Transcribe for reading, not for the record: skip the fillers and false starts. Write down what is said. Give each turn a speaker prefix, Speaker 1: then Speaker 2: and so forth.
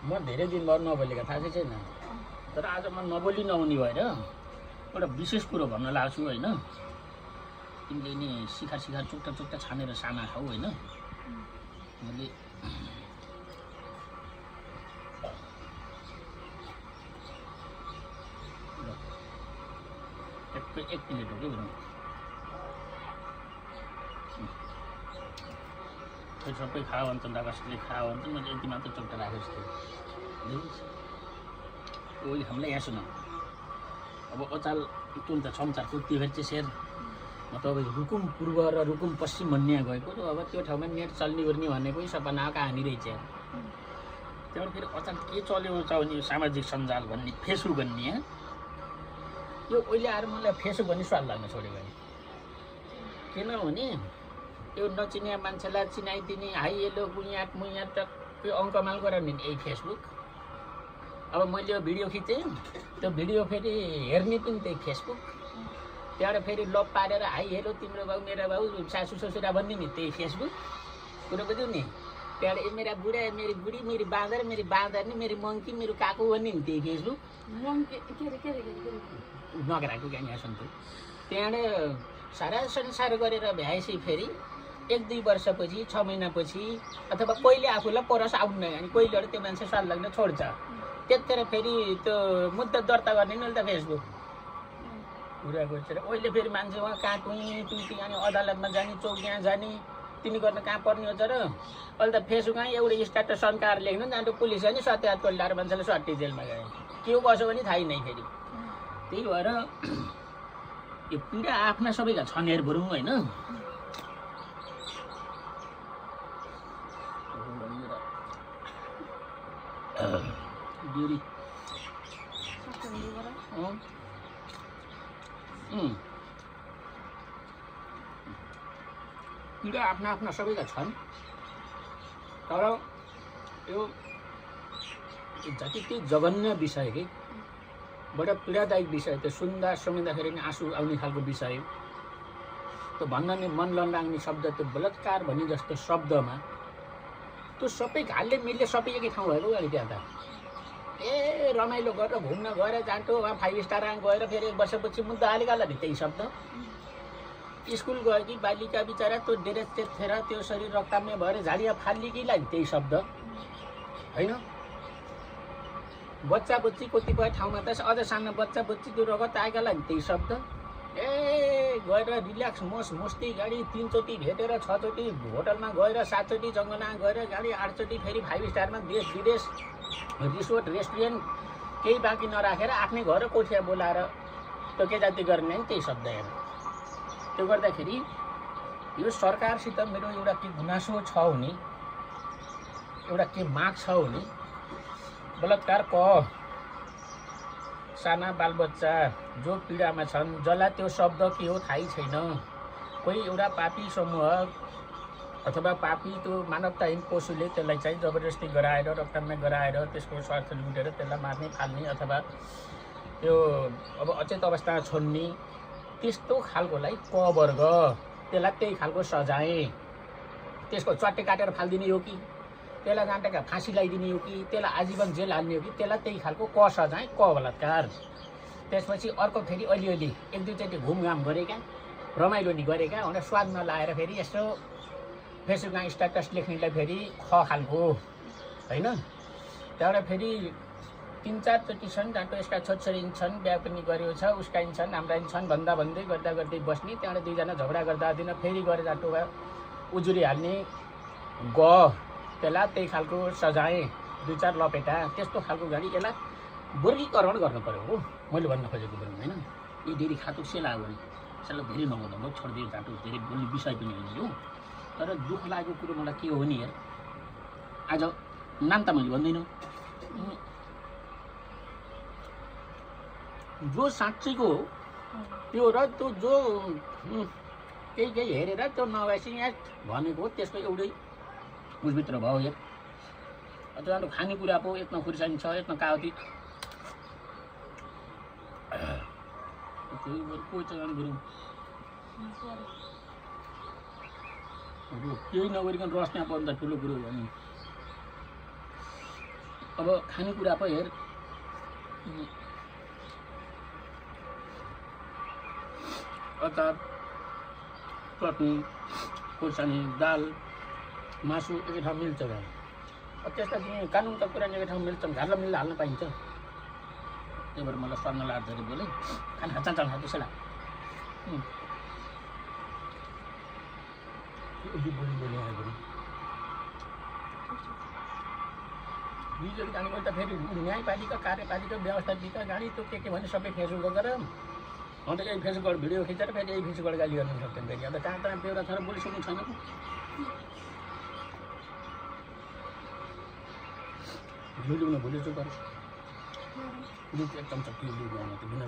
Speaker 1: म धेरै दिन भयो नबोलेको थाहा छैन, तर आज म नबोली नहुने भएर एउटा विशेष कुरो भन्न लाग्छु होइन। तिमीले नि सिखार चुक्टा छानेर साना खाऊ होइन। मैले एक प्लेट हो कि भनौँ, सबै खायो भने त कसैले खायो भने त मैले यति मात्र चुक्टा राखेको छु। ओइ हामीलाई यहाँ सुन, अब अचाल तुल त छमचारको त्यो फेरि चाहिँ सेयर म त अब रुकुम पूर्व र रुकुम पश्चिम भन्ने गएको, अब त्यो ठाउँमा नेट चल्ने गर्ने भनेको सपना कहानी रहेछ। त्यहाँबाट फेरि अचाल के चल्यो भने सामाजिक सञ्जाल भन्ने फेसबुक भन्ने यो अहिले आएर मलाई फेसबुक भन्ने स्वाद लाग्न छोड्यो भने, किनभने यो नचिनिया मान्छेलाई चिनाइदिने हाई हेलो गुइयाट मुइयाट त्यो अङ्कमाल गराउने यही फेसबुक। अब मैले यो भिडियो खिचेँ, त्यो भिडियो फेरि हेर्ने पनि त्यही फेसबुक। त्यहाँबाट फेरि लप पारेर हाई हेलो तिम्रो बाउ मेरो बाउ सासू ससुरा भन्ने नि त्यही फेसबुक। कुरो बुझ्यौ नि। त्यहाँबाट ए मेरा बुढा मेरी बुढी मेरी बाँदर नि मेरी मङ्की मेरो काकु भन्ने नि त्यही फेसबुक। नगराएको क्या यहाँ सुन्छु। त्यहाँबाट सारा संसार गरेर भ्याएपछि फेरि 1-2 वर्षपछि 6 महिनापछि अथवा कहिले आफूलाई परस आउनु अनि कहिलेबाट त्यो मान्छे स्वाद लाग्न छोड्छ। त्यतिखेर फेरि त्यो मुद्दा दर्ता गर्ने नि त फेसबुक कुरा गर्छ। अहिले फेरि मान्छे उहाँ कहाँ टुई अनि अदालतमा जाने चौक यहाँ जाने तिनी गर्न कहाँ पर्ने हो र। अहिले त फेसबुकमा एउटा स्ट्याटस सन्काएर लेख्नु नि अन्त पुलिस नि सत्यात कोल्डाएर मान्छेले सट्टी जेलमा गए के बस्यो भने थाहै नै फेरि। त्यही भएर यो पीडा आफ्ना सबैका छन् हेर बरौँ होइन। पीडा आफ्ना आफ्ना सबैका छन्, तर यो जति त्यो जघन्य विषय कि बडा पीडादायक विषय, त्यो सुन्दाखेरि नि आँसु आउने खालको विषय, त्यो भन्न नि मन लन्डाङ्ने शब्द, त्यो बलात्कार भन्ने जस्तो शब्दमा त्यो सबै घालले मिलले सबै एकै ठाउँ भएको अनि त्यहाँ त ए रमाइलो गरेर घुम्न गएर जान्थ्यो वहाँ 5 स्टार गएर फेरि 1 वर्षपछि मुद्दा हालेकाला नि त्यही शब्द। स्कुल गयो कि बालिका बिचरा त्यो ड्रेस चेपेर त्यो शरीर रक्ताम्य भएर झाडिया फाल्ने कि लागि त्यही शब्द होइन। बच्चा बच्ची कतिपय ठाउँमा त अझ सानो बच्चा बच्ची त्यो रगत आएका लागि त्यही शब्द। ए गएर रिल्याक्स मस्ती गाडी 3 चोटि भेटेर 6 चोटि होटलमा गएर 7 चोटि जङ्गलमा गएर गाडी 8 चोटि फेरि 5 स्टारमा देश विदेश रिसोर्ट रेस्टुरेन्ट केही बाँकी नराखेर आफ्नै घर कोठिया बोलाएर त्यो के जाति गर्ने नि त्यही शब्द हेर। त्यो गर्दाखेरि यो सरकारसित मेरो एउटा के गुनासो छ भने, एउटा के माग छ भने, बलात्कार साना बालबच्चा जो पीडामा छन् जसलाई त्यो शब्द के हो थाहै छैन, कोही एउटा पापी समूह अथवा पापी त्यो मानवताहीन पशुले त्यसलाई चाहिँ जबरजस्ती गराएर रक्तमा गराएर त्यसको स्वार्थ लुटेर त्यसलाई मार्ने फाल्ने अथवा त्यो अब अचेत अवस्थामा छोड्ने त्यस्तो खालकोलाई क वर्ग, त्यसलाई त्यही खालको सजाय, त्यसको चट्टे काटेर फालिदिने हो कि त्यसलाई जाँटेका फाँसी लगाइदिने हो कि त्यसलाई आजीवन जेल हाल्ने हो कि त्यसलाई त्यही खालको क सजाय क बलात्कार। त्यसपछि अर्को फेरि अलिअलि 1-2 चोटि घुमघाम गरेका रमाइलो नि गरेका भनेर स्वाद नलाएर फेरि यसो फेसबुकमा स्ट्याटस लेख्नेलाई फेरि ख खालको होइन। त्यहाँबाट फेरि 3-4 चोटि छन् जहाँ यसका छोरछोरी छन् बिहा पनि गरेको छ उसकाइन्छन् हाम्रा छन् भन्दा भन्दै गर्दै बस्ने। त्यहाँबाट 2 जना झगडा गर्दा दिन फेरि गएर जाटोमा उजुरी हाल्ने त्यसलाई त्यही खालको सजाय 2-4 लपेटा त्यस्तो खालको गाडी यसलाई वर्गीकरण गर्नु पर्यो हो मैले भन्न खोजेको कुरो होइन। यी धेरै खातु सेला हो भने त्यसलाई धेरै नगर्दा म छोडिदियो जाटो धेरै बोल्ने विषय पनि होइन यो। तर दुःख लागेको कुरो मलाई के हो नि हेर, आज नाम त मैले भन्दिनँ, जो साँच्चैको हो त्यो र त्यो जो केही हेरेर त्यो नभएपछि यहाँ भनेको त्यसको एउटै उसभित्र भयो यार। अथवा खानेकुरा पो यत्न खुर्सानी छ यत्न काउती कोही चाहिँ गुरु केही नगरिकन रस त्यहाँ पर्दा ठुलो कुरो हो नि। अब खानेकुरा पो हेर अचार चटनी खुर्सानी दाल मासु एकै ठाउँ मिल्छ र त्यस्ता चाहिँ कानुनका कुरा एकै ठाउँ मिल्छन् घाल्न मिल्दा हाल्न पाइन्छ त्यही भएर मलाई सर्न लाग्दाखेरि बोले खाना चाहन्छ त्यसैलाई बिजुली गाडी त फेरि न्यायपालिका कार्यपालिका व्यवस्थापिका गाडी त्यो के भने सबै फेसबुक गरेर अन्त यही फेसबुकबाट भिडियो खिचेर फेरि यही फेसबुकबाट गाली गर्नु सक्दैन फेरि अन्त कहाँ कहाँ बेहोरा छ र बोलिसक्नु छैन घिउ ल्याउन भोलि चाहिँ गर्छु एक चम्चा घिउ ल्याउनु आउनु त बिना